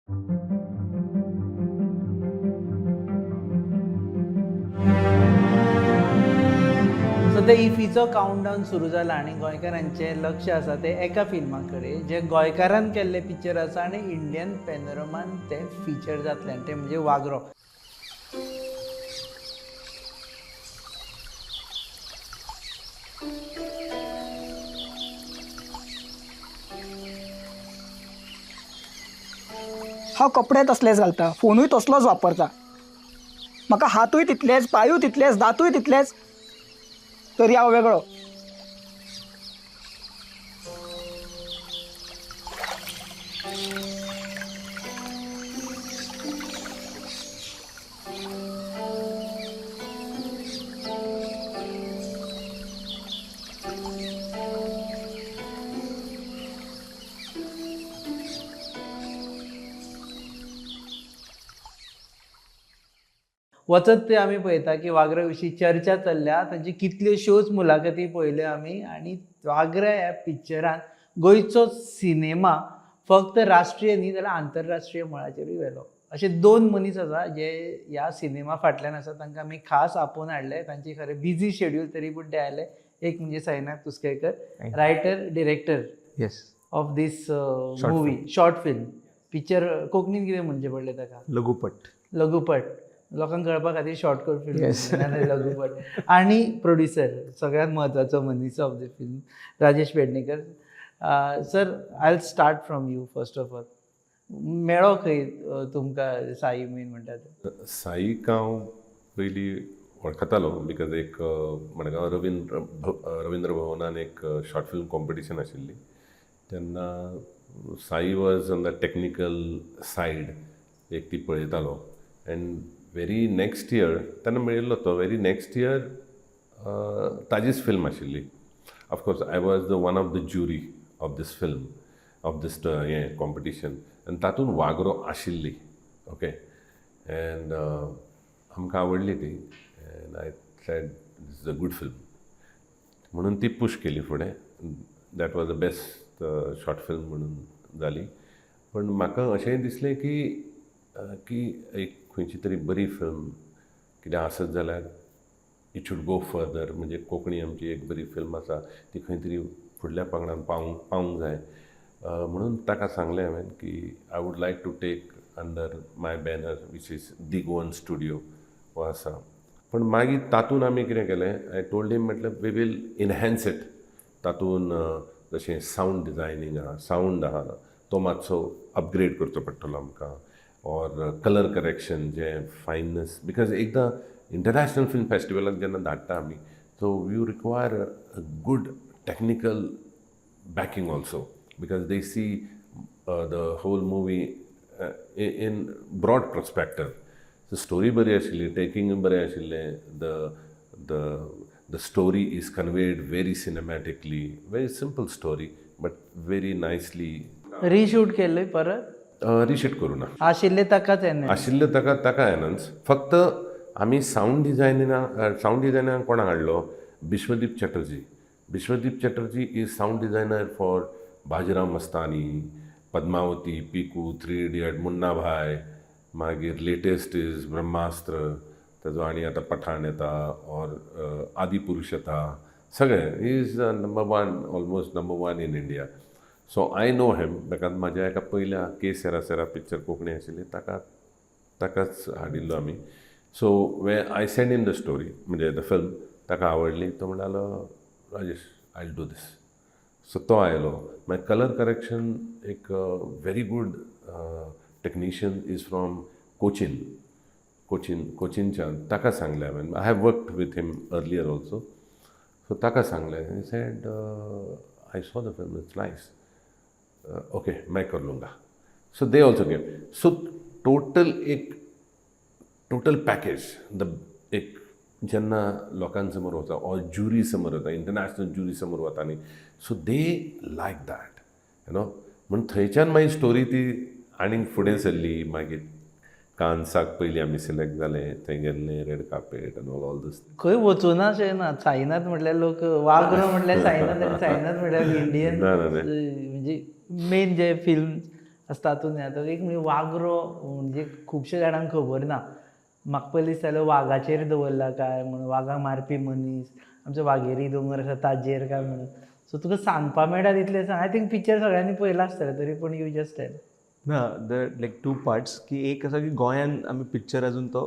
सद्या इफ्फीचो कावंटडावन सुरू जाला आनी गोंयकारांचें लक्ष आसा तें एका फिल्मा कडेन जें गोंयकारान केल्लें पिक्चर आसा आनी इंडियन पॅनोरमान तें फिचर जातलें आनी तें म्हणजे वागरो. हांव कपडे तसलेच घालता, फोनूय तसलोच वापरता, म्हाका हातूय तितलेच, पांयूय तितलेच, दांतूय तितलेच, तरी हांव वेगळो. वचत ते आमी पळयता की वागऱ्या विशीं चर्चा चल्ल्या, तांची कितल्योश्योच मुलाखती पळयल्यो आमी आनी वागऱ्या ह्या पिक्चरान गोंयचो सिनेमा फक्त राष्ट्रीय न्ही जाल्यार आंतरराष्ट्रीय मळाचेरूय व्हेलो. अशे दोन मनीस आसा जे ह्या सिनेमा फाटल्यान आसा, तांकां आमी खास आपोवन हाडले. तांची खरें बिजी शेड्यूल तरी पूण ते आयले. एक म्हणजे Sainath Tuskelkar, writer director yes of this movie, short film picture. कोंकणीन कितें म्हणचें पडलें ताका? लघुपट. लघुपट, लोकांक कळपा खातीर शॉर्टकट फिल्म लघुपट. आनी प्रोड्युसर, सगळ्यात म्हत्वाचो मनीस of the film, Rajesh Pednekar. Sir, I will start from you first of all. मेळो खंय तुमकां साई मेन म्हणटा तो? साईक हांव पयलीं वळखतालो because एक मडगांव रविंद्र भवनान एक शॉर्ट फिल्म कॉम्पिटिशन आशिल्ली तेन्ना Sai was on the technical side, एक ती पळयतालो. एंड व्हेरी नेक्स्ट इयर तेन्ना मेळिल्लो तो, व्हेरी नेक्स्ट इयर ताजीच फिल्म आशिल्ली. Of course I was the one of the jury of this film, of this हें कॉम्पिटिशन, आनी तातूंत वागरो आशिल्ली. ओके, एंड आमकां आवडली ती and I said this is a good film म्हणून ती पूश केली फुडें. That was the best short film म्हणून जाली. पण म्हाका अशेंय दिसलें की की एक खंयची तरी बरी फिल्म कितें आसत जाल्यार it should go further. म्हणजे कोंकणी आमची एक बरी फिल्म आसा ती खंय तरी फुडल्या पांगणान पावूंक जाय म्हणून ताका सांगलें हांवें की I would like to take under my banner which is the Goan studio हो आसा. पण मागीर तातूंत आमी कितें केलें, I told him म्हटलें we will enhance it. तातूंत जशें सावंड डिजायनींग आहा, सावंड आहा, तो मातसो अपग्रेड करचो पडटलो आमकां, ऑर कलर करेक्शन जें फायनस, because एकदां इंटरनॅशनल फिल्म फेस्टिवलाक जेन्ना धाडटा आमी, so you require a good technical backing also, because they see the whole movie in broad perspective. So story बरी आशिल्ली, टेकिंग बरें आशिल्लें, the the the story is conveyed very cinematically, very simple story but very nicely. Reshoot केल्लें परत? Reshoot करूं ना, आशिल्लें ताकाच एनहान्स, आशिल्लें ताका एनहान्स. फक्त आमी सावंड डिजायनराक कोणाक हाडलो, Bishwadeep Chatterjee. Bishwadeep Chatterjee is sound designer for Bajirao Mastani, Padmavati, Piku, three idiot, Munna Bhai, मागीर लेटेस्ट is ब्रह्मास्त्र ताजो, आनी आतां पठाण येता ऑर आदिपुरूष येता, सगळें is number one, almost number one in India. So I know him because म्हाज्या एका पयल्या के सेरा सेरा पिक्चर कोंकणी आशिल्ली, ताकाच हाडिल्लो आमी. So we I send him the story, म्हणजे the film, ताका आवडली. तो म्हणालो Rajesh I will do this. So तो आयलो. मागीर कलर करेक्शन एक very good technician is from Cochin, कोचीनच्यान ताका सांगलें हांवें. I have worked with him earlier also. So ताका सांगलें, he said I saw the film, it's nice, okay मैं कर लूँगा. So they also came. So total एक टोटल पॅकेज the एक जेन्ना लोकां समोर वता ऑर ज्युरी समोर वता, इंटरनॅशनल ज्युरी समोर वता न्ही, so they like that you know. म्हण थंयच्यान मागीर स्टोरी ती आनीक फुडें सरली. मागीर कान्साक पयलीं आमी सिलेक्ट जाले, थंय गेल्ले, red carpet and all all these. खंय वचूना अशें ना. साईनाथ म्हटल्यार लोक वागरो म्हटल्यार साईनाथ आनी साईनाथ म्हटल्यार इंडियन ना, ना, ना. म्हणजे मेन जे फिल्म आसा तातूंत हें आतां एक म्हणजे वागरो म्हणजे खुबशे जाणांक खबर ना. म्हाका पयलीं दिसतालें वागाचेर दवरला काय म्हणून, वागाक मारपी मनीस आमचो वाघेरी दोंगर आसा ताजेर काय म्हणून. सो तुका सांगपा मेळटा तितलें सांग. I think picture सगळ्यांनी पळयलां आसतलें, तरी पूण you just tell. ना, the like two parts की एक आसा की गोंयान आमी पिक्चर अजून तो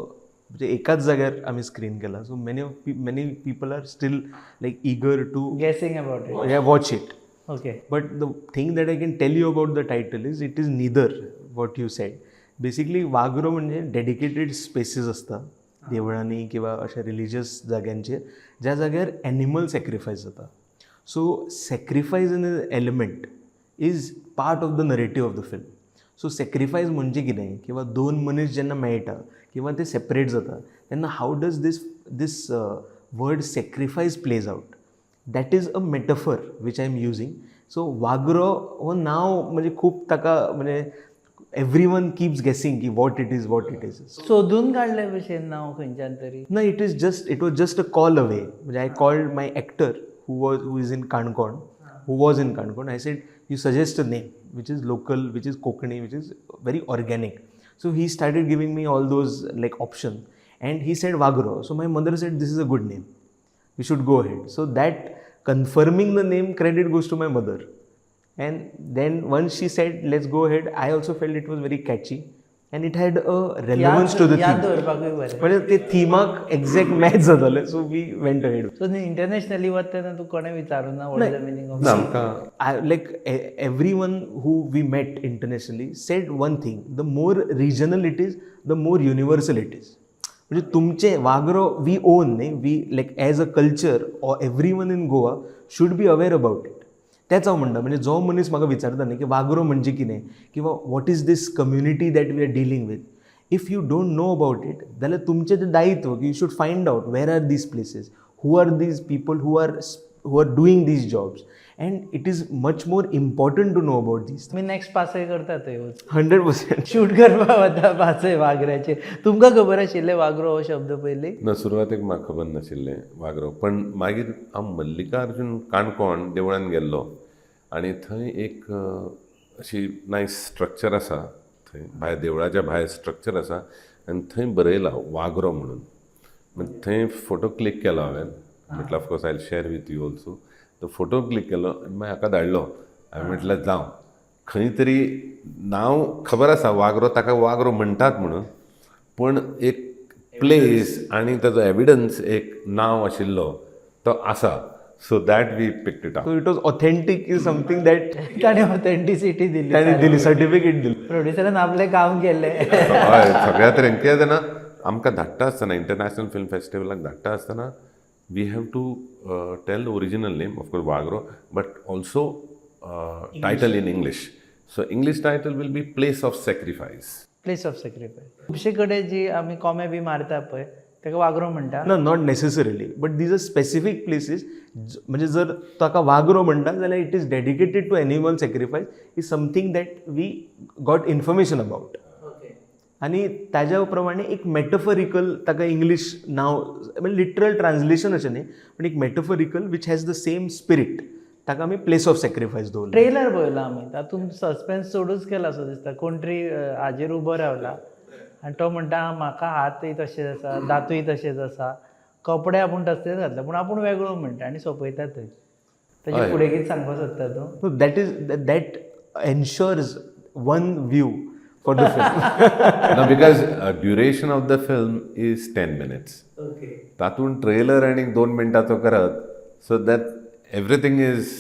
म्हणजे एकाच जाग्यार आमी स्क्रीन केला, so many people are still like eager to guessing about it, watch it. Okay. But the thing that I can tell you about the title is it is neither what you said. Basically वागरो म्हणजे dedicated species आसता देवळांनी किंवा अशा religious जाग्यांचेर ज्या जाग्यार animal sacrifice जाता. So sacrifice in element is part of the narrative of the film. So sacrifice म्हणजे कितें किंवा दोन मनीस जेन्ना मेळटा किंवा ते सेपरेट जाता तेन्ना how does this word sacrifice plays out, that is a metaphor which I am using. So वागरो हो नांव म्हणजे खूब ताका म्हणजे एवरी वन किप्स गेसिंग की what it is, what it is. सोदून काडले भशेन नांव खंयच्यान तरी? ना, it was just a call away. म्हणजे I called my actor who is in Canacona, who was in Canacona. I said you suggest a name which is local, which is Konkani, which is very organic. So he started giving me all those like option and he said Vagro. So my mother said this is a good name, we should go ahead. So that confirming the name, credit goes to my mother. And then once she said let's go ahead, I also felt it was very catchy and it had a relevance to the याद theme. दवरपाकूय बरें. म्हणजे ते थिमाक exact match जातालें, so we went ahead. So internationally वता तेन्ना तूं कोणें विचारूं ना what is the meaning of? ना आमकां. I like everyone who we met internationally said one thing: the more regional it is, the more universal it is. म्हणजे तुमचे वागरो we own न्ही, we like as a culture or everyone in Goa should be aware about it. तेच हांव म्हणटा, म्हणजे जो मनीस म्हाका विचारता न्ही की वागरो म्हणजे कितें किंवा what is this community that we are dealing with, if you don't know about it जाल्यार तुमचें तें दायित्व की you should find out where are these places, who are these people who are doing these jobs, and it is much more important to know about these. तुमी next पासय करता थंय वचून? 100%. शूट करपाक वता पासय वागऱ्याचेर. तुमकां खबर आशिल्लें वागरो हो शब्द पयलीं? ना, सुरवातेक म्हाका खबर नाशिल्लें वागरो, पण मागीर हांव मल्लिकार्जून काणकोण देवळान गेल्लो आनी थंय एक अशी नायस स्ट्रक्चर आसा, थंय भायर देवळाच्या भायर स्ट्रक्चर आसा आनी थंय बरयलां वागरो म्हणून. मागीर थंय फोटो क्लिक केलो हांवें. म्हटलं of course I share with you also. तो फोटो क्लिक केलो आनी मागीर हाका धाडलो. हांवें म्हटलें जावं खंय तरी नांव खबर आसा वागरो, ताका वागरो म्हणटात म्हणून, पूण एक प्लेस आनी ताजो एविडन्स एक नांव आशिल्लो तो आसा. So that we picked it up. So it was authentic is something that ताणें ऑथेंटिसिटी दिली. ताणें दिली, सर्टिफिकेट दिली. प्रोड्युसरान आपलें काम केलें. हय, सगळ्या तरेन. कित्याक जाणा, आमकां धाडटा आसतना, इंटरनॅशनल फिल्म फेस्टिवलाक धाडटा आसतना we have to tell the original name, of course Vagro, but also title in English. So English title will be Place of Sacrifice. Place of sacrifice. खुबशे कडेन जी आमी कोमे बी मारता पळय ताका वागरो म्हणटा? ना, not necessarily, but these are specific places. म्हणजे जर ताका वागरो म्हणटा जाल्यार it is dedicated to animal sacrifice is something that we got information about. आनी ताज्या प्रमाणे एक मेटफरिकल ताका इंग्लीश नांव, म्हणजे लिटरल ट्रान्सलेशन अशें न्ही, पण एक metaphorical which has the same spirit, ताका आमी प्लेस ऑफ सॅक्रिफायस दवरलें. ट्रेलर पळयला आमी, तातूंत सस्पेन्स चडूच केला असो दिसता. कोण तरी हाजेर उबो रावला आनी तो म्हणटा म्हाका हातय तशेच आसा, दांतूय तशेच आसा, कपडे आपूण तसलेच घातला, पूण आपूण वेगळो म्हणटा आनी सोंपयता थंय. ताजे फुडें कितें सांगपाक सोदता तूं? That is that ensures one view for the film. ना, because duration of the film is 10 minutes. Okay. तातूंत ट्रेलर आनी 2 मिनटाचो करत, so that everything is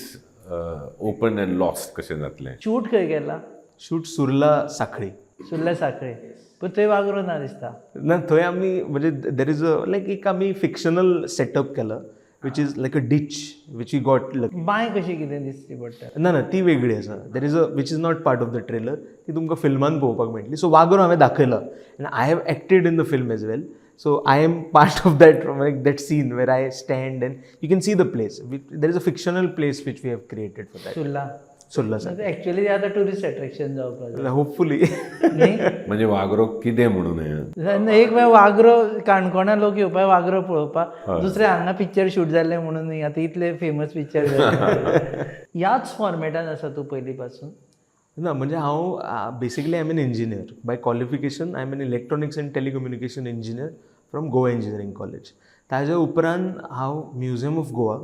open and lost कशें जातलें. शूट खंय केला? शूट सुर्ला साखळी. सुर्ला साखळे, पूण थंय वागरो ना दिसता. ना, थंय आमी म्हणजे there is a लायक एक आमी फिक्शनल सेटअप केला which is like a ditch which you got. बांय कशी कितें दिसची पडटा. ना ना, ती वेगळी आसा. There is a which is not part of the trailer. ती तुमकां फिल्मान पळोवपाक मेळटली. सो वागरो हांवें दाखयला and I have acted in the film as well, so I am part of that, like that scene where I stand and you can see the place. There is a fictional place which we have created for that. Surla. Surla sir. Actually आतां tourist attraction जावपाक जाय. Hopefully. न्ही? म्हणजे वागरो कितें म्हणून हें. एक वेळ वागरो काणकोणा लोक येवपाक वागरो पळोवपाक, दुसरें हांगा पिक्चर शूट जाल्लें म्हणून न्ही आतां इतले फेमस पिक्चर. ह्याच फॉर्मेटान आसा तूं पयलीं पासून. ना, म्हणजे हांव basically I am an engineer by qualification. I am an electronics and telecommunication engineer from Goa Engineering College. ताज्या उपरांत हांव म्युझियम ऑफ गोवा,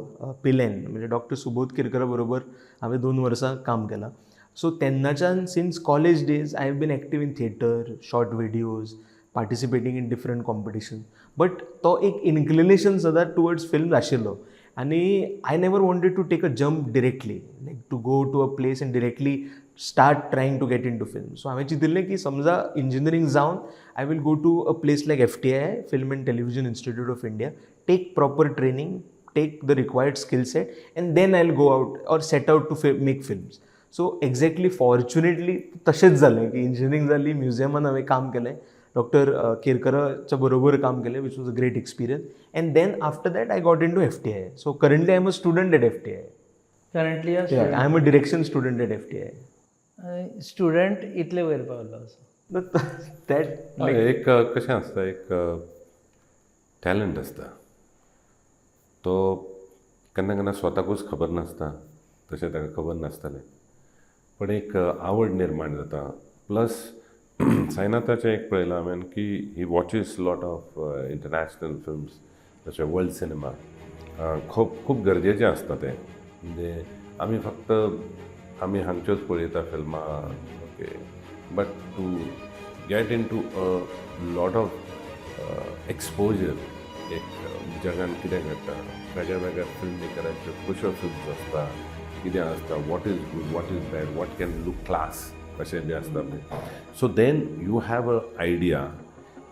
पिलेन, म्हणजे डॉक्टर सुबोध केरकरा बरोबर हांवें 2 वर्सां काम केलां. सो तेन्नाच्यान, since college days, I have been active in theatre, short videos, participating in different competition, but तो एक इन्क्लिनेशन सदांच टुवर्ड्स फिल्म आशिल्लो आनी I never wanted to take a jump directly, like to go to a place and directly start trying to get into film. So हांवें चिंतिल्लें की समजा engineering जावन I will go to a place like FTI, Film and Television Institute of India, take proper training, take the required skill set, and then I'll go out or set out to make films. So exactly, fortunately तशेंच जालें की engineering जाली, म्युझियमान हांवें काम केलें, doctor केरकराच्या बरोबर काम केलें, which was a great experience, and then after that I got into FTI. So currently I am a student at FTI. Currently? I am a direction student at FTI. Student इतले वयर पावलो असो? That हय, एक कशें आसता, एक talent आसता, तो केन्ना केन्ना स्वताकूच खबर नासता, तशें ताका खबर नासतलें, पण एक आवड निर्माण जाता. प्लस साईनाथाचें एक पळयलां हांवें की he watches lot of international films, जशें वर्ल्ड सिनेमा. खूब खूब गरजेचें आसता तें. म्हणजे आमी फक्त आमी हांगच्योच पळयता फिल्मां, okay, but to get into a lot of exposure, एक जगान कितें घडटा, वेगळ्या वेगळ्या फिल्म मेकरांच्यो कश्यो फिल्म्स आसता, कितें आसता, what is good, what is bad, what can look class, अशें बी आसता पळय. So then you have a idea,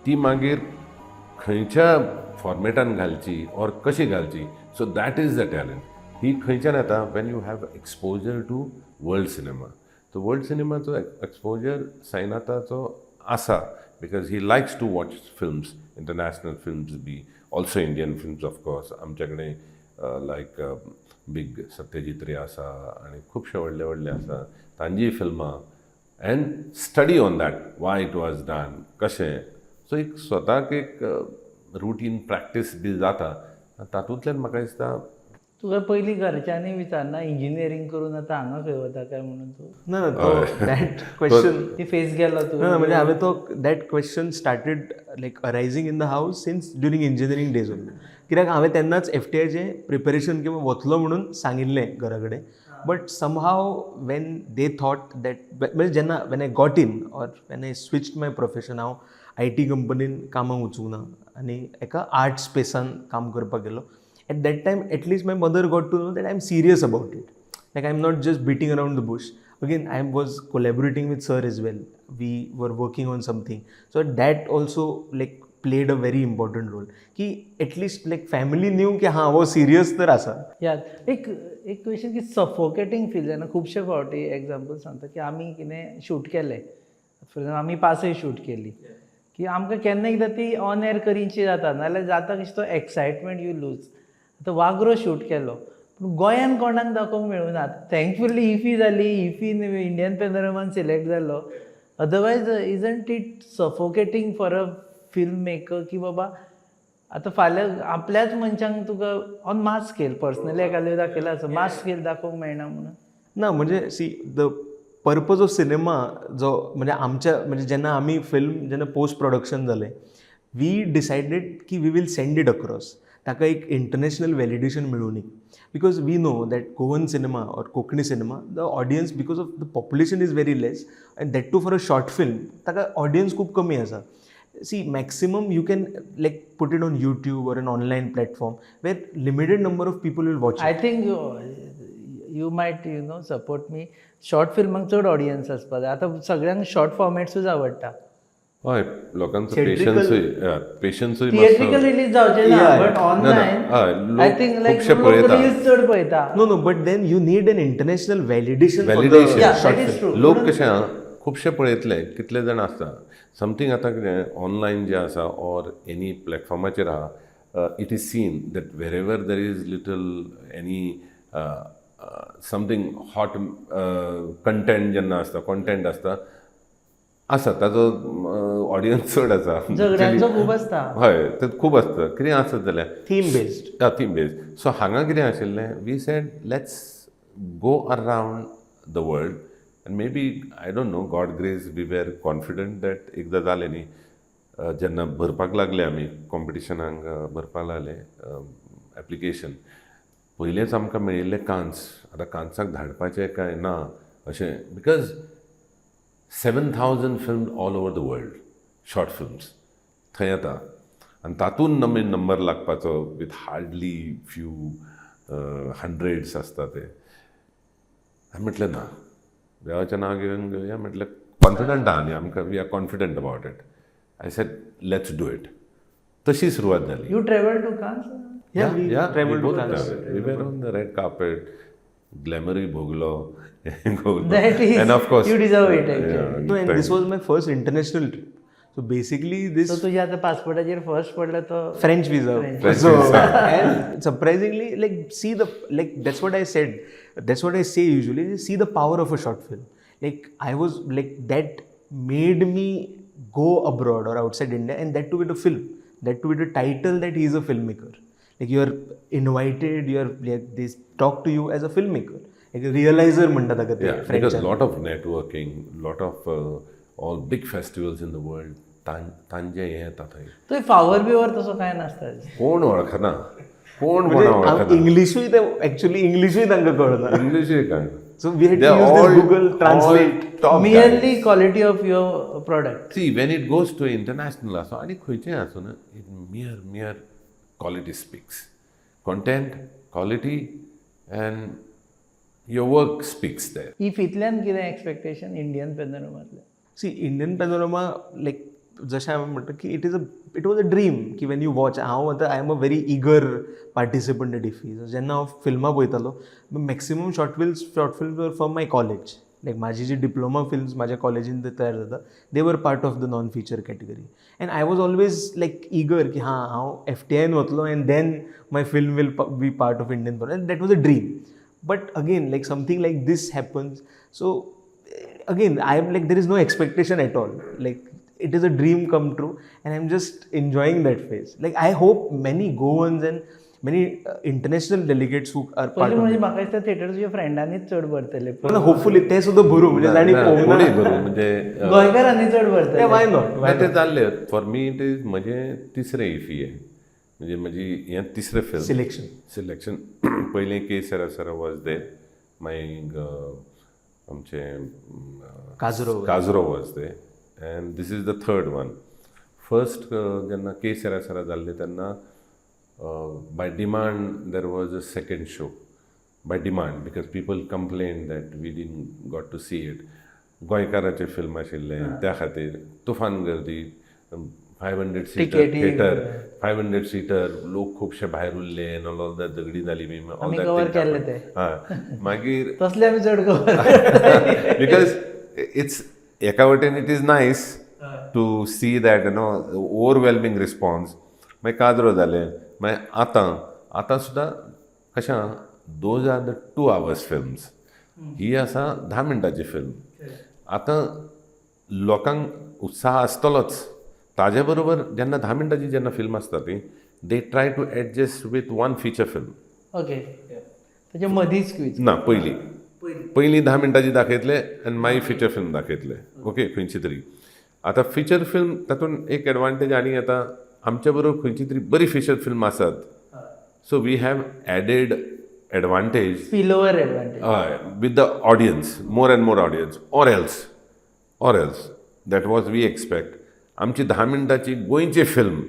ती मागीर खंयच्या फॉर्मेटान घालची ऑर कशी घालची. So that is the talent. ही खंयच्यान येता? When you have exposure to world cinema. So world सिनेमाचो exposure साईनाथाचो आसा because he likes to watch films, international films be also, Indian films of course. आमच्या कडेन लायक बीग सत्यजीत रे आसा आनी खुबशे व्हडले व्हडले आसा, तांचीय फिल्मां, and study on that, why it was done, कशें. सो एक स्वताक एक रुटीन प्रॅक्टीस बी जाता तातूंतल्यान, म्हाका दिसता. तुका पयलीं घरच्यांनी विचारना, इंजिनियरींग करून आतां हांगा खंय वता काय म्हणून तूं? ना ना, तो that question ती फेस गेलो तूं? ना, म्हणजे हांवें तो that question started like arising in the house since during engineering days only, कित्याक हांवें तेन्नाच एफ टी आयचें प्रिपरेशन किंवा वतलो म्हणून सांगिल्लें घरा कडेन. But somehow when they thought that, म्हणजे जेन्ना when I got in or when I switch my profession, हांव I T कंपनीन कामाक वचूंक ना आनी एका आर्ट स्पेसान काम करपाक गेलो, at that time at least my mother got to know that I am serious about it, like I'm not just beating around the bush. Again, I was collaborating with sir as well. We were working on something, so that also like played a very important role की at least like family knew की हां, हो serious तर आसा. या, एक एक question की सफोकेटींग फील जायना खुबशे फावटी? एग्जाम्पल सांगता की आमी कितें शूट केलें, फॉर एग्जाम्पल आमी पासय शूट केली, की आमकां केन्ना एकदां ती ऑन एअर करीनशी जाता, नाजाल्यार जाता कशें, तो एक्सायटमेंट you lose. आतां वागरो शूट केलो पूण गोंयान कोणाक दाखोवंक मेळूना. थँकफुली इफी जाली, इफीन इंडियन पेनोरमान सिलेक्ट जालो. Otherwise, isn't it suffocating for a film maker की बाबा आतां फाल्यां आपल्याच मनशांक तुका ऑन मास स्केल, पर्सनली एकाद्या दाखयला आसा, मास स्केल दाखोवंक मेळना म्हणून? ना, म्हणजे see, the purpose of cinema जो म्हणजे आमच्या, म्हणजे जेन्ना आमी फिल्म, जेन्ना पोस्ट प्रोडक्शन जालें, we decided की we will send it across, ताका एक इंटरनॅशनल व्हॅलिडेशन मेळुनी, because we know that Goan cinema or Konkani cinema, the audience, because of the population is very less, and that too for a short film, ताका audience खूब कमी आसा. See, maximum you can like put it on YouTube or an online platform where limited number of people will watch. I think you might support me, short फिल्मांक चड audience आसपा जाय. आतां सगळ्यांक short फॉर्मेट्सूच आवडटा. हय, लोकांचो पेशन्सूय पेशन्सूय. थिएट्रिकल रिलीज जावचें ना, but online I think like खुबशे पळयता. रिल्स चड पळयता. No, but then you need an international validation. Validation. Yeah, that is true. लोक कशे आहा, खुबशे पळयतले, कितले जाण आसता समथींग. आतां कितें ऑनलायन जें आसा ऑर एनी प्लॅटफॉर्माचेर आहा, it is seen that wherever there is little any something hot content जेन्ना आसता, कॉन्टेंट आसता, आसा ताजो ऑडियन्स चड आसा. झगड्यांचो खूब आसता. हय, ते खूब आसता. कितें आसत जाल्यार theme based. Theme based. So हांगा कितें आशिल्लें, we said let's go around the world. आनी maybe I don't know, God grace, we were confident that एकदां जालें न्ही, जेन्ना भरपाक लागले आमी कॉम्पिटिशनाक भरपाक लागले एप्लिकेशन, पयलेंच आमकां मेळिल्लें कान्स. आतां कान्साक धाडपाचें काय ना अशें, because 7,000 film all over the world, short films थंय येता आनी तातूंत नवीन नंबर लागपाचो विथ हार्डली फ्यू हंड्रेड्स आसता ते. हांवें म्हटलें ना, देवाचें नांव घेवन घेवया म्हटलें. कॉन्फिडंट आहा न्ही आमकां, we are confident about it. I said let's do it. तशी सुरवात जाली. You travel to Cannes? Yeah, we traveled we to both Cannes. Traveled. We were on the red carpet. ग्लॅमरूय भोगलो. That is- and of course you deserve it, actually. No, and this was my first international trip. So basically this so तुझ्या आता पासपोर्टाचेर first पडलो तो French visa. French so, visa. And surprisingly, like see the like that's what I said. That's what I say usually. See the power of a short film. Like I was like that made me go abroad or outside India, and that too with a film. That too with a title that he is a filmmaker. Like you are invited, you are like they talk to you as a filmmaker. Like a realizer म्हणटा ताका ते Yeah, French. Because lot of networking, lot of all big festivals in the world, तांचे हें येता थंय. तुवें फावर weaver तसो कांय नासता. कोण वळखना, कोण कोणा वळखना. इंग्लिशूय ते ऍक्च्युली इंग्लिशूय तांकां कळना. इंग्लिशूय कळना. So we had They to are use this Google Translate. Top merely quality of your product. See, when it goes to international आसूं आनी खंयचेय आसूं न्हू, it mere quality speaks. Content, quality and your work speaks there. इफींतल्यान कितें expectation Indian पेनोरमांतल्यान? See, Indian panorama like जशें हांवें म्हणटा की it was a dream की when you watch, हांव आतां I am a very eager participant at IFFI. जेन्ना हांव फिल्मां पळयतालो, maximum short films were from my college. Like म्हाजी जी डिप्लोमा फिल्म्स म्हाज्या कॉलेजीन तयार जाता, they were part of the non feature category, and I was always like eager की हां, हांव एफ टी आयन वतलो and then my film will be part of Indian Panorama. That was a dream. But again, like something like this happens, so again I am like there is no expectation at all. Like it is a dream come true and I'm just enjoying that phase. Like I hope many Goans and many international delegates who are part पयलीं of म्हणजे म्हाका दिसता theatre तुज्या फ्रेंडांनीच चड भरतले. it, hopefully ते सुद्दां भरू म्हणजे जाणी पळोवंक कोणूय ना. भरूं म्हणजे गोंयकारांनी चड भरतले. Why not? ना, ते जाल्ले. फॉर मी it is म्हजें तिसरें इफी हें, म्हणजे म्हजी हें तिसरें फिल्म सिलेक्शन. सिलेक्शन. पयलें que sera sera was there, मागीर आमचें Kajro. Kajro was there, and this is the third one. First जेन्ना के सेरा सेरा जाल्लें तेन्ना by demand there was a second show, by demand, because people complain that we didn't got to see it. गोंयकाराचें film आशिल्लें, त्या खातीर तुफान गर्दी, 500 seater टिकेटी. थिएटर, 500 सीटर, लोक खुबशे भायर उरले and all that, झगडी जाली बी ऑल. आमी cover केल्ले ते. हां, मागीर तसले आमी चड कवर. Because it's एका वटेन it is nice to see that overwhelming response. मागीर काजरो जालें, मागीर आतां आतां सुद्दां कशें आहा, those are the 2 hours films, ही आसा 10 मिनटांची फिल्म. आतां लोकांक उत्साह आसतलोच, ताजे बरोबर जेन्ना 10 मिनटांची जेन्ना फिल्म आसता ती, they try to adjust with one feature film. Okay, ताच्या मदींच क्विज. ना, पयलीं पयलीं 10 मिनटांची दाखयतले आनी मागीर फिचर फिल्म दाखयतले, ओके, खंयची तरी. आतां फिचर फिल्म तातूंत एक एडवांटेज आनी येता, आमच्या बरोबर खंयची तरी बरी फिचर फिल्म आसत, so we have added advantage. Spillover advantage. हय, with the audience, more and more audience, or else that was we expect आमची 10 मिनटाची गोंयची film,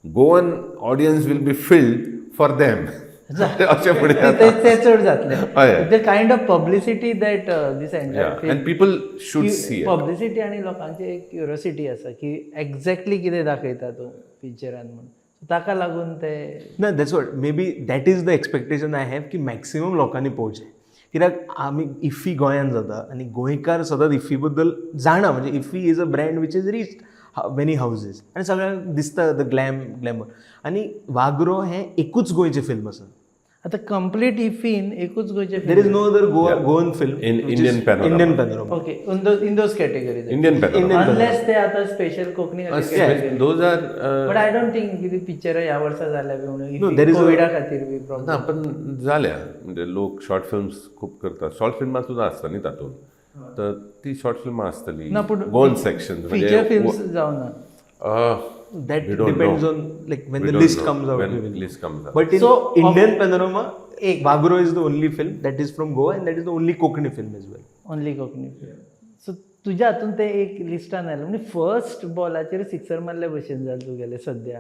Goan audience will be filled for them अशें म्हणया. ते चड जातले. हय. The kind of publicity that this entire And people should see it. Publicity आणि लोकांची एक क्युरियोसिटी आसा की एक्झॅक्टली कितें दाखयता तूं पिक्चरान म्हणून, ताका लागून ते ना, that's what, maybe that is the expectation I have की मॅक्सिमम लोकांनी पळोवचें, कित्याक आमी इफ्फी गोंयांत जाता आनी गोंयकार सदांच इफ्फी बद्दल जाणा. म्हणजे IFFI is a brand which is reach many houses आनी सगळ्यांक दिसता the glamour. आनी वागरो हें एकूच गोंयचें फिल्म आसा. आतां कंप्लीट इफीन एकूच गोंयचें. There is no other Goa Goan film In Indian Panorama. Indian panorama. Okay, in those categories. Indian panorama. Unless ते आतां special Konkani. Those are but I don't think कितें पिक्चरां ह्या वर्सा जाल्या बी No, म्हणून, there is a- कोविडा खातीर बी प्रॉब्लेम. ना, पण जाल्या, म्हणजे लोक शॉर्ट फिल्म्स खूब करतात, शॉर्ट फिल्मां सुद्दां आसता न्ही तातूंत. तर ती शॉर्ट फिल्मां आसतली. ना, पूण गोवन सेक्शन. फिचर फिल्म्स जावना. That We don't depends know. On like when We the don't list know. Comes out. When list comes out. But in So, Indian Panorama, एक- Vagro is the only film that is from Goa and that is the only Konkani film as well. Only Konkani film. So तुज्या हातून ते एक लिस्टान आयलें म्हणजे first बॉलाचेर sixer मारल्या भशेन जालें तुगेलें सद्या.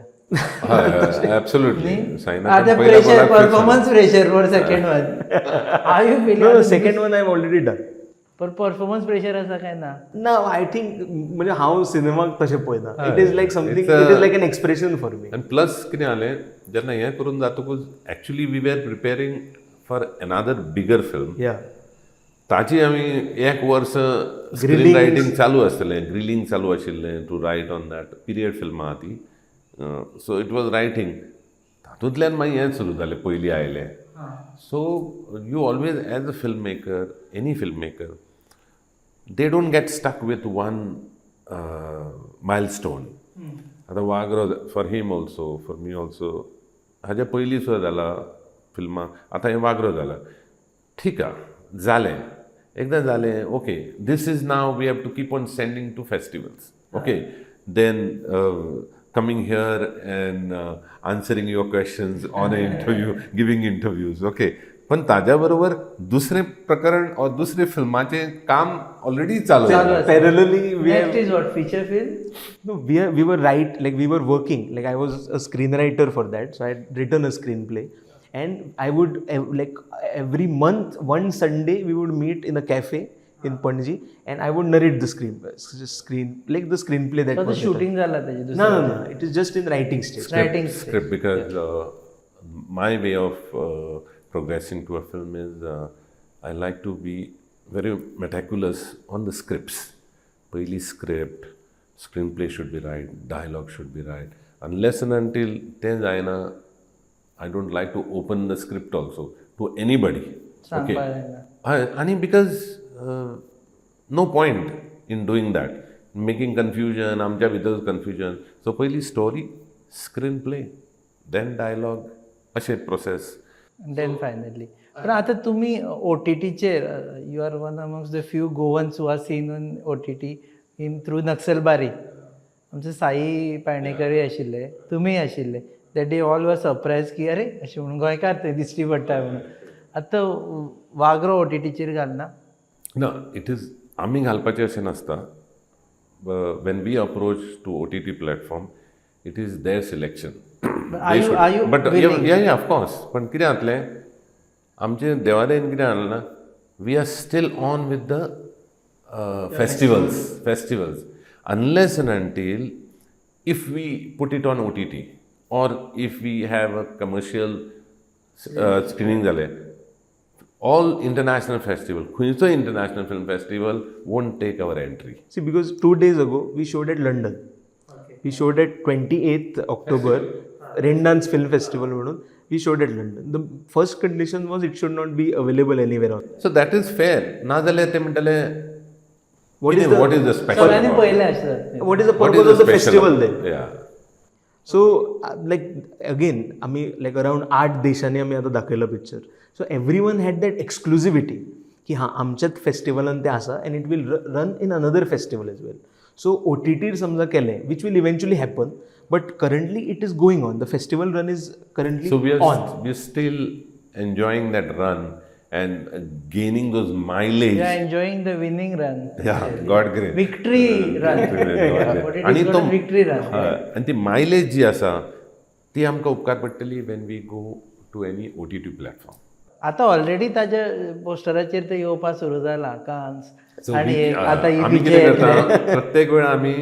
ॲब्सोल्युटली. आतां pressure, performance pressure for second one, how you No, feel? no, second one I've already done. पण परफॉर्मन्स प्रेशर आसा काय ना? ना, I think म्हणजे हांव सिनेमाक तशें पळयना. It is like something, It's a- it is like an expression for me. आनी प्लस कितें जालें, जेन्ना हें करून जातकूच actually we were preparing for another bigger film. या. ताची आमी एक वर्स स्क्रीन Grillings. Writing चालू आसतलें, ग्रिलींग चालू आशिल्लें to write on that period film आहा ती. सो it was writing, तातूंतल्यान मागीर हें सुरू जालें, पयलीं आयलें. So you always, as a film maker, any film maker, they don't get stuck with one milestone. आतां वागरो for him also, for me also, हाज्या पयलीं सुद्दां जाला फिल्मां. आतां हें वागरो जाला, ठीक आहा, जालें एकदां जालें, okay, this is now we have to keep on sending to festivals, okay, then coming here and answering your questions on a interview, giving interviews, okay. पण ताज्या बरोबर दुसरें प्रकरण or दुसरें फिल्माचें काम ऑलरेडी चालू चालू आसा. आसा. Parallelly we Next is what, feature film? No, we were right, like we were working, like I was a screenwriter for that, so I had written a screenplay, and I would like every month one Sunday we would meet in a cafe in Panaji and I would narrate the screen like the screenplay that so was written. Shooting जाला तेजें? No, it is just in writing stage. Writing. Script, because my way of progressing to a film is I like to be very meticulous on the scripts. पयली script, screenplay should be right, dialogue should be right. Unless and until तें जायना, I don't like to open the script also to anybody. Okay. सांगपाक जायना. हय, आनी because no point in doing that, making confusion, आमच्या भितर confusion. So पयली story, screen play, then dialogue, अशें प्रोसेस. Then finally, पण आता तुम्ही ओटीटीचेर, you are one amongst the few Goans who are seen on OTT in through Naxalbari. आमचे साई पायणेकरूय आशिल्ले, तुमीय आशिल्ले. That day all were surprise की अरे, अशें म्हणून गोंयकार थंय दिश्टी पडटा म्हणून. आतां वागरो ओटीटीचेर घालना? ना, it is आमी घालपाचें अशें नासता. When we approach to OTT platform, it is their selection. Are you but willing? या, ऑफकोर्स. पण कितें जातलें, आमचें देवादयेन कितें जालें ना, we are still on with the festivals unless and until if we put it on OTT or if we have a commercial screening जालें, all international festival, खंयचो international film festival won't take our entry. See, because 2 days ago we showed at London. We showed at 28th October, Raindance Film Festival म्हणून we showed at London. The first condition was it should not be available anywhere on. So that is fair. नाजाल्यार ते म्हणटले, What is the what is the special? सगळ्यांनी पळयलें आसता. What is the purpose of the festival then? Yeah. So like again आमी लायक around आठ देशांनी आमी आतां दाखयलो picture. So everyone had that exclusivity की हां, आमच्याच फेस्टिवलान तें आसा and it will run in another festival as well. So ओटीटीर समजा केलें, which will eventually happen, but currently it is going on, the festival run is currently So we are on. We are still enjoying that run and gaining those mileage. You are enjoying the winning run. Yeah, God great. Victory run. God What it आणि is तो called victory run. हय, आनी ती mileage जी आसा ती आमकां उपकार पडटली when we go to any OTT platform. आता ऑलरेडी ताच्या पोस्टराचेर ते येवपा सुरू जाला कान्स आणि हे आता आमी इफीचे. कितें करता, प्रत्येक वेळा आमी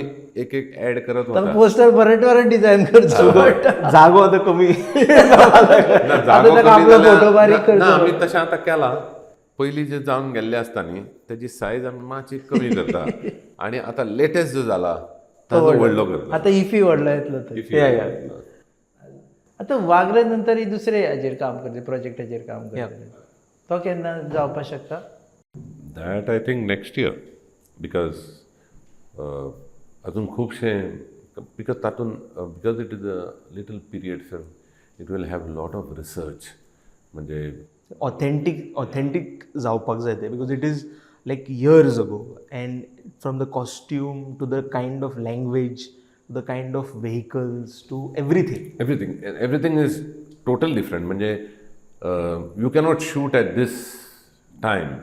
एक एक ऍड करत वता. पोस्टर परत परत डिझायन करचो पडटा. जागो आतां कमी. ना, जागो ताका कमी आपलो जाल्यार- फोटो बारीक ना, करचो. ना, आमी तशें आतां केलां. पयलीं जे जावन गेल्ले आसता न्ही, तेजी सायज आमी मातशी कमी करता आनी आतां लेटेस्ट जो जाला ताजो व्हडलो करता. आता इफी व्हडलो येतलो तो. If you- Yeah. आतां वागरे नंतर ही दुसरे हाजेर काम करते, प्रोजेक्टाचेर काम करते, तो केन्ना जावपाक शकता? That I think next year, because अजून खुबशे, because तातूंत, because it is a little period film, it will have lot of research म्हणजे ऑथेंटीक, ऑथेंटीक जावपाक जाय तें, because it is like years ago, and from the costume to the kind of language, the kind of vehicles to everything. Everything is total different. म्हणजे you cannot shoot at this time.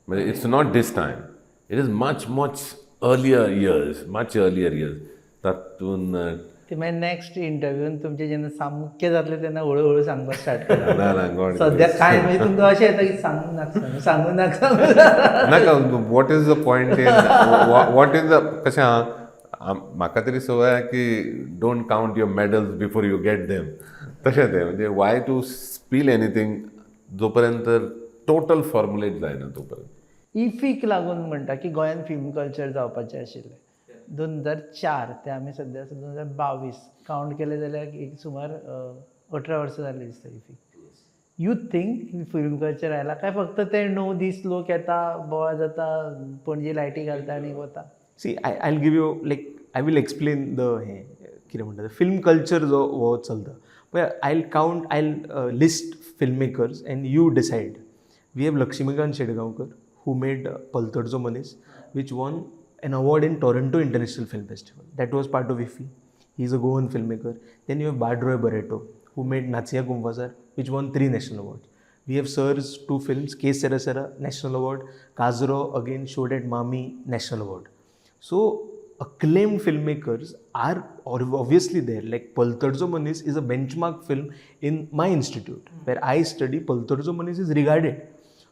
म्हणजे it's not this time, it is much much earlier years, much earlier years. तातून ते मागीर next इंटरव्यून तुमचे जेन्ना सामकें जातलें तेन्ना हळू हळू सांगपाक स्टार्ट करा. ना ना, गॉड. सद्या काय म्हणजे तुमकां अशें येता की सांगू नाका, सांगू नाका, सांगू नाका. नाका, what is the point in, what is the, कशें आहा, म्हाका तरी संवय आहा की don't count your medals before you get them. तशें तें, म्हणजे वाय टू स्पील एनिथींग जोपर्यंत टोटल फॉर्मुलेट जायना तोपर्यंत. इफीक लागून म्हणटा की गोंयान फिल्म कल्चर जावपाचें आशिल्लें. 2004 ते आमी सद्या आसा 2022, कावंट केलें जाल्यार एक सुमार 18 वर्सां जालीं दिसता इफीक. You think film culture आयला काय फक्त ते 9 दीस लोक येता, बोवाळ जाता, पणजे लायटी घालता आनी वता? See, I give you, like, I will explain the हें कितें म्हणटा, फिल्म कल्चर जो हो चलता पळय. I count, I list film makers and you decide. We have Laxmikant Shetgaonkar, who made Paltadcho Manis, which won an award in Toronto International Film Festival. That was part of IFFI. He is a Goan filmmaker. Then you have Badroy Barreto, who made Nachiya Kumvasar, which won 3 national awards. We have sir's 2 films, K. Sera Sera, National Award, Kajro, again showed at Mami, National Award. So acclaimed filmmakers are obviously there. Like Paltadcho Manis is a benchmark film in my institute, where I study. Paltadcho Manis is regarded.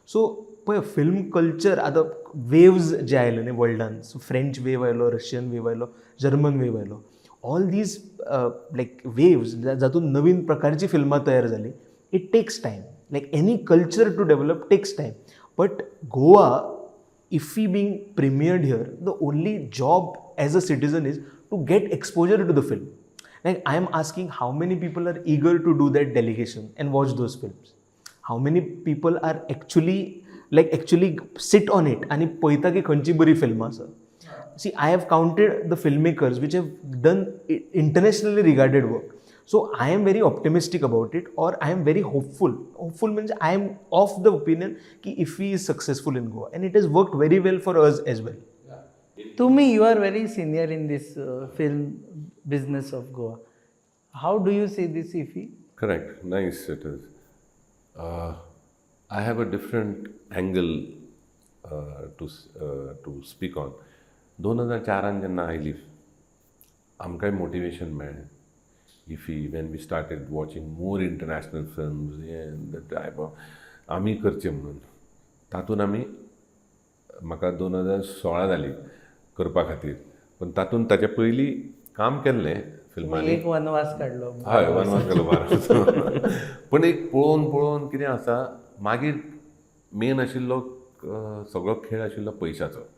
So पळय, film culture आतां waves जे आयले न्ही वर्ल्डान, so French वेव आयलो, Russian वेव आयलो, German वेव आयलो, all these like waves जातून नवीन प्रकारची फिल्मां तयार जाली. It takes time, like any culture to develop takes time, but Goa IFFI being premiered here, the only job as a citizen is to get exposure to the film. Like, I am asking, how many people are eager to do that delegation and watch those films? How many people are actually, like, actually sit on it आनी पळयता की खंयची बरी फिल्मां आसा? See, I have counted the filmmakers which have done internationally regarded work. So I am very optimistic about it, or I am very hopeful. Hopeful means I am of the opinion की IFFI is successful in Goa and it has worked very well for us as well. तुम्ही, you are very senior in this film business of Goa. How do you see this IFFI? Correct, nice it is. I have a different angle to speak on. 2004 जेन्ना आयली, आमकांय motivation मेळ्ळें IFFI, when we started watching more international films, हें type आमी करचें म्हणून. तातूंत आमी, म्हाका 2016 जाली करपा खातीर, पूण तातूंत ताचे पयलीं काम केल्लें फिल्मांनी. एक वनवास काडलो. हय, वनवास केलो 12. पूण एक पळोवन पळोवन कितें आसा, मागीर मेन आशिल्लो सगळो खेळ आशिल्लो पयशाचो.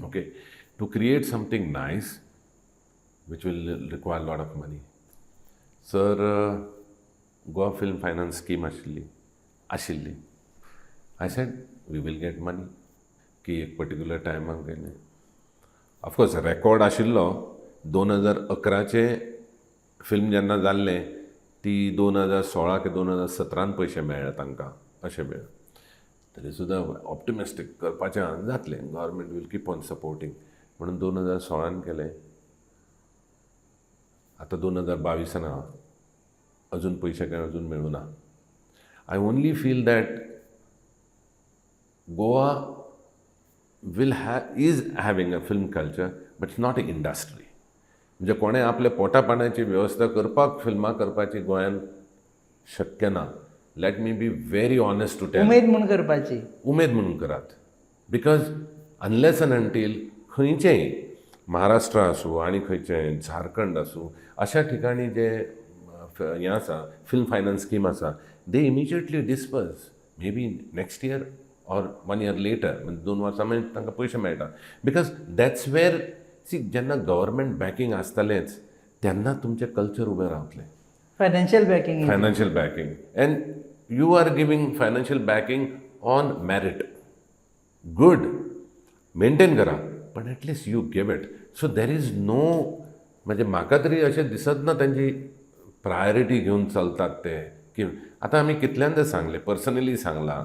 Okay, to create something nice which will require lot of money, sir. Goa film finance scheme आशिल्ली. I said we will get money की एक पर्टिक्युलर टायमाक गेलें. ऑफकोर्स रेकॉर्ड आशिल्लो. 2011चें फिल्म जेन्ना जाल्लें, ती 2016 की 2017न पयशे मेळ्ळे तांकां. अशें मेळ्ळें तरी सुद्दां ऑप्टिमिस्टीक करपाचें आहा, जातलें, government will keep on supporting म्हणून 2016न केलें. आतां 2022न आहा, अजून पयशे कांय अजून मेळूं ना. I only feel that Goa will is having a film culture, but it's not a industry. म्हणजे कोणें आपल्या पोटा पाण्याची वेवस्था करपाक फिल्मां करपाची गोंयांत शक्य ना. Let me be very honest to tell. उमेद म्हूण करपाची. उमेद म्हणून करात, because unless and until खंयचेय महाराष्ट्र आसूं आनी खंयचें झारखंड आसूं, अशा ठिकाणी जे हें आसा, फिल्म फायनान्स स्कीम आसा, they immediately disburse, maybe next year or one year later. म्हणजे 2 वर्सां मागीर तांकां पयशे मेळटा, because that's where, सी, जेन्ना गव्हर्मेंट बॅकींग आसतलेंच तेन्ना तुमचें कल्चर उबें रावतलें. Financial backing. Financial backing, and you are giving financial backing on merit. Good, maintain करा, पण at least you give it. So there is no, म्हणजे म्हाका तरी अशें दिसत ना तांची प्रायोरिटी घेवन चलतात ते. की आतां आमी कितल्यांदा सांगलें, पर्सनली सांगलां.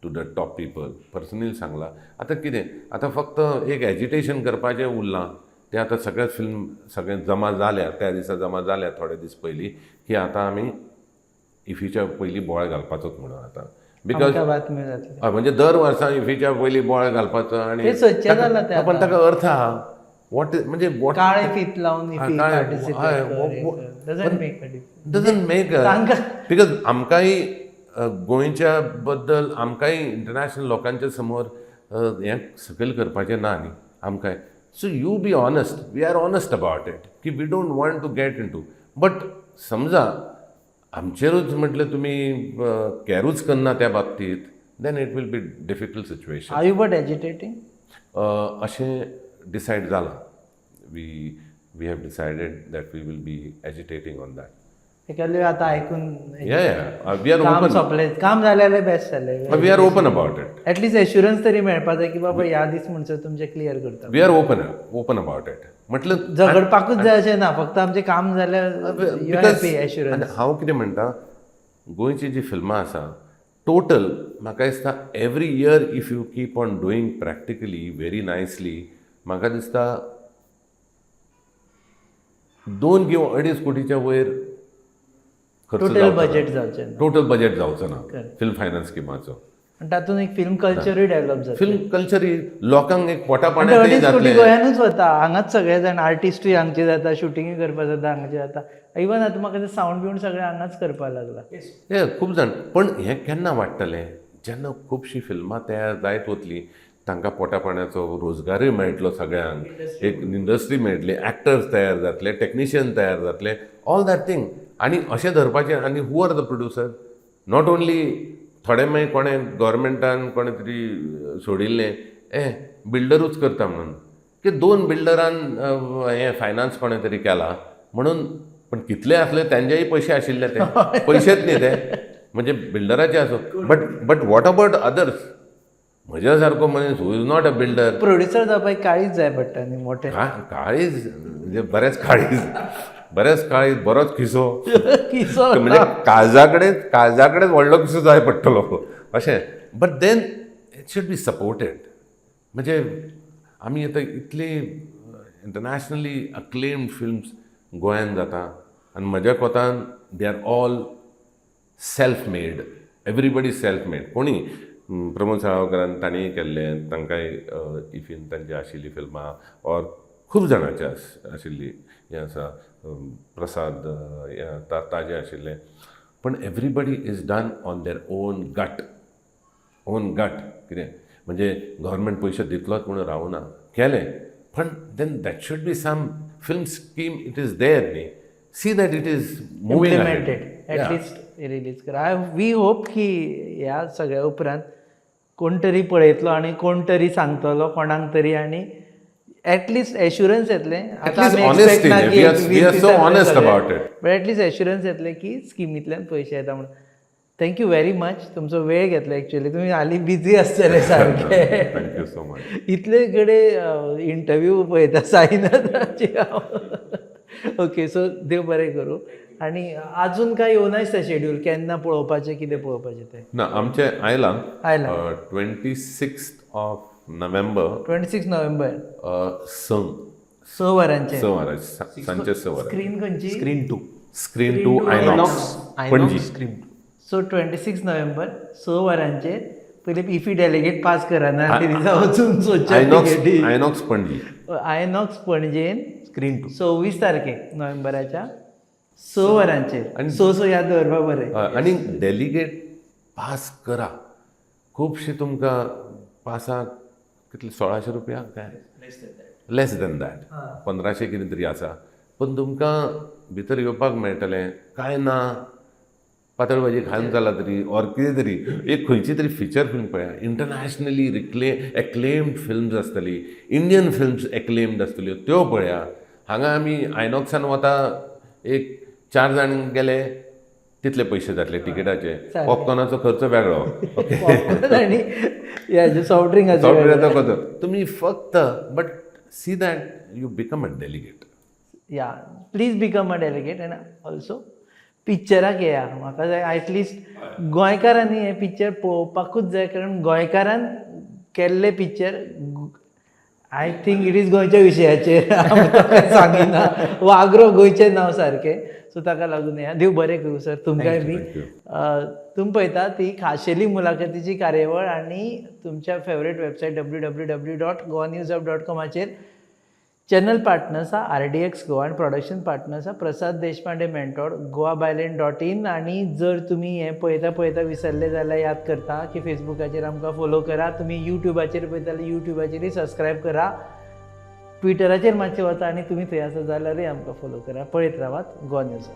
to the top people personally सांगलां. आतां कितें, आतां फक्त एक एजिटेशन करपाचें उरलां तें. आतां सगळें फिल्म सगळें जमा जाल्या, त्या दिसा जमा जाल्या थोडे दीस पयलीं, की आतां आमी इफीच्या पयलीं बोवाळ घालपाचोच म्हणून आतां, because आमकां बातमी जातली. हय, म्हणजे दर वर्सा इफीच्या पयलीं बोवाळ घालपाचो आनी ते सदचें जालां तें. पण ताका अर्थ आहा? What म्हणजे what काळे फीत लावन इफी काळे- Participate doesn't make a difference. Doesn't make तांकां because आमकांय गोंयच्या बद्दल आमकांय इंटरनॅशनल लोकांच्या समोर हें सकयल करपाचें ना न्ही आमकांय. So you be honest, we are honest about it की we don't want to get into, but समजा आमचेरूच म्हटलें तुमी कॅरूच करना त्या बाबतींत, then it will be difficult situation. Are you but agitating? अशें डिसायड जालां, we have decided that we will be agitating on that. एकादे आतां आयकून Yeah, we are काम open. सोंपलें, काम जालें जाल्यार बेस्ट जालें. We are open about it. At least assurance तरी मेळपा जाय की बाबा ह्या दीस म्हणसर तुमचें क्लियर करता. We are open about it म्हटलं. झगडपाकूच जाय अशें ना, फक्त आमचें काम जाल्यार you happy, assurance. आनी हांव कितें म्हणटा, गोंयची जी फिल्मां आसा टोटल म्हाका दिसता every year if you keep on doing practically very nicely, म्हाका दिसता 2 किंवा 2.5 कोटीच्या वयर खर्च. टोटल बजेट जावचें ना. टोटल बजेट जावचो ना फिल्म फायनान्स स्किमाचो. आनी तातूंत एक फिल्म कल्चरूय डेव्हलप जाता. फिल्म कल्चर लोकांक एक पोटा आनी पाण्यातय 2.5 कोटी जातलें. गोंयानूच वता. हांगाच सगळे जाण आर्टिस्टूय हांगचे जाता, शुटिंगूय करपा जाता हांगचे जाता. इवन आतां म्हाका सावंड बिवंड सगळें हांगाच करपाक लागला. हे खूब जाण, पण हें केन्ना वाडटलें? जेन्ना खुबशीं फिल्मां तयार जायत वतलीं, तांकां पोटा पाण्याचो रोजगारूय मेळटलो, सगळ्यांक एक इंडस्ट्री मेळटली, एक्टर्स तयार जातले, टॅक्निशियन तयार जातले, ऑल that thing. आनी अशें धरपाचें. आनी who are the producer? Not only थोडे मागीर कोणें गोवोरमेंटान कोणें तरी सोडिल्लें ए बिल्डरूच करता म्हणून, की दोन बिल्डरान हें फायनान्स कोणें तरी केलां म्हणून. पण कितले आसले तेंजेय पयशे आशिल्ले, ते पयशेच न्ही ते म्हणजे बिल्डराचे आसूं, but what about others? म्हज्या सारको मनीस who is not a builder. Producer जावपाक काळीज जाय पडटा न्ही मोठें. काळीज म्हणजे बरेंच काळीज, बरेंच काळीज, बरोच खिसो. किसो. म्हणजे काळजा कडेन व्हडलो किसो जाय पडटलो अशें. But then it should be supported. म्हणजे आमी आतां इतली इंटरनॅशनली अक्लेम्ड फिल्म्स गोंयान जाता आनी म्हज्या कोतान they are all self made, everybody self made. कोणी प्रमोद साळगांवकरान तांणी केल्लें, तांकांय इफीन तांची आशिल्ली फिल्मां, ऑर खूब जाणांची आशिल्ली हें आसा, प्रसाद हें ताजें आशिल्लें. पण everybody is done on their own gut, own gut. कितें म्हणजे गव्हर्मेंट पयशे दितलोच म्हणून रावना केलें, पण then that should be some film scheme, it is there न्ही, see that it is moving. Implemented, at least release करा. I we hope की ह्या सगळ्या उपरांत कोण तरी पळयतलो आनी कोण तरी सांगतलो कोणाक तरी आनी एटलिस्ट एश्युरन्स येतलें. At least honesty, we are so honest about it. But at least assurance येतलें की स्किमींतल्यान पयशे येता म्हणून. Thank you very much, तुमचो वेळ घेतलो. एक्चुअली तुमी हालीं बिजी आसतले सारके. Thank you so much. इतले कडेन इंटरव्यू पळयता साईनाथाची हांव. ओके, सो देव बरें करूं. आनी अजून काय येवना दिसता शेड्यूल, केन्ना पळोवपाचें, कितें पळोवपाचें तें? ना, आमचें आयलां. आयलां. 26th of November. 26 November. संक. 6 वरांचेर. 6 वरां, सांजचे 6 वरां. स्क्रीन खंयची? Screen to. Screen to, INOX, Panaji. Screen to. So 26 November 6 वरांचेर. पयलीं इफी डेलिगेट पास करा ना ते दिसा वचून सोदच्या. आयनॉक्स, आयनॉक्स पणजी. आयनॉक्स पणजेन. Screen two. 26 तारखेक नोव्हेंबराच्या 6 वरांचेर. स स याद दवरपा बरें. हय, आनी डेलिगेट पास करा. खुबशे तुमकां पासाक कितले, 1600 रुपया काय लेस देन that, 1500 कितें तरी आसा, पूण तुमकां भितर येवपाक मेळटलें. कांय ना, पातळ भाजी खावन जाला तरी ऑर कितें तरी एक खंयची तरी फिचर फिल्म पळया. इंटरनॅशनली एक्लेम्ड फिल्म्स आसतली, इंडियन फिल्म्स एक्लेम्ड आसतल्यो, त्यो पळया. हांगा आमी आयनॉक्सान वता, एक चार जाण गेले तितले पयशे जातले तिकेटाचे. पॉपकॉर्नाचो खर्च वेगळो, ओके. पॉपकॉर्न आनी हेजे सॉफ्ट ड्रिंकाचो. सॉफ्ट खर्च तुमी फक्त, but see that you become a delegate. Yeah, please become a delegate and also पिक्चराक येया. म्हाका जाय एटलिस्ट गोंयकारांनी हें पिक्चर पळोवपाकूच जाय, कारण गोंयकारान केल्लें picture I think it is गोंयच्या विशयाचेर, हांव सांगिना, वागरो गोंयचें नांव सारकें. सो ताका लागून येया. देव बरें करूं सर तुमकांय बी. तुमी पळयता ती खाशेली मुलाखतीची कार्यावळ आनी तुमच्या फेवरेट वेबसायट www.goanewshub.comाचेर. चॅनल पार्टनर्स आहा आरडीएक्स गोवा आनी प्रोडक्शन पार्टनर्स आहा प्रसाद देशपांडे मेंटोर, goabyline.in. आनी जर तुमी हें पळयता पळयता विसरले जाल्यार याद करता की फेसबुकाचेर आमकां फोलो करा, तुमी युट्यूबाचेर पळयता जाल्यार युट्यूबाचेरय सबस्क्रायब करा, ट्विटराचेर मातशें वता आनी तुमी थंय आसा जाल्यारय आमकां फोलो करा. पळयत रावात गोवा न्यूज हब.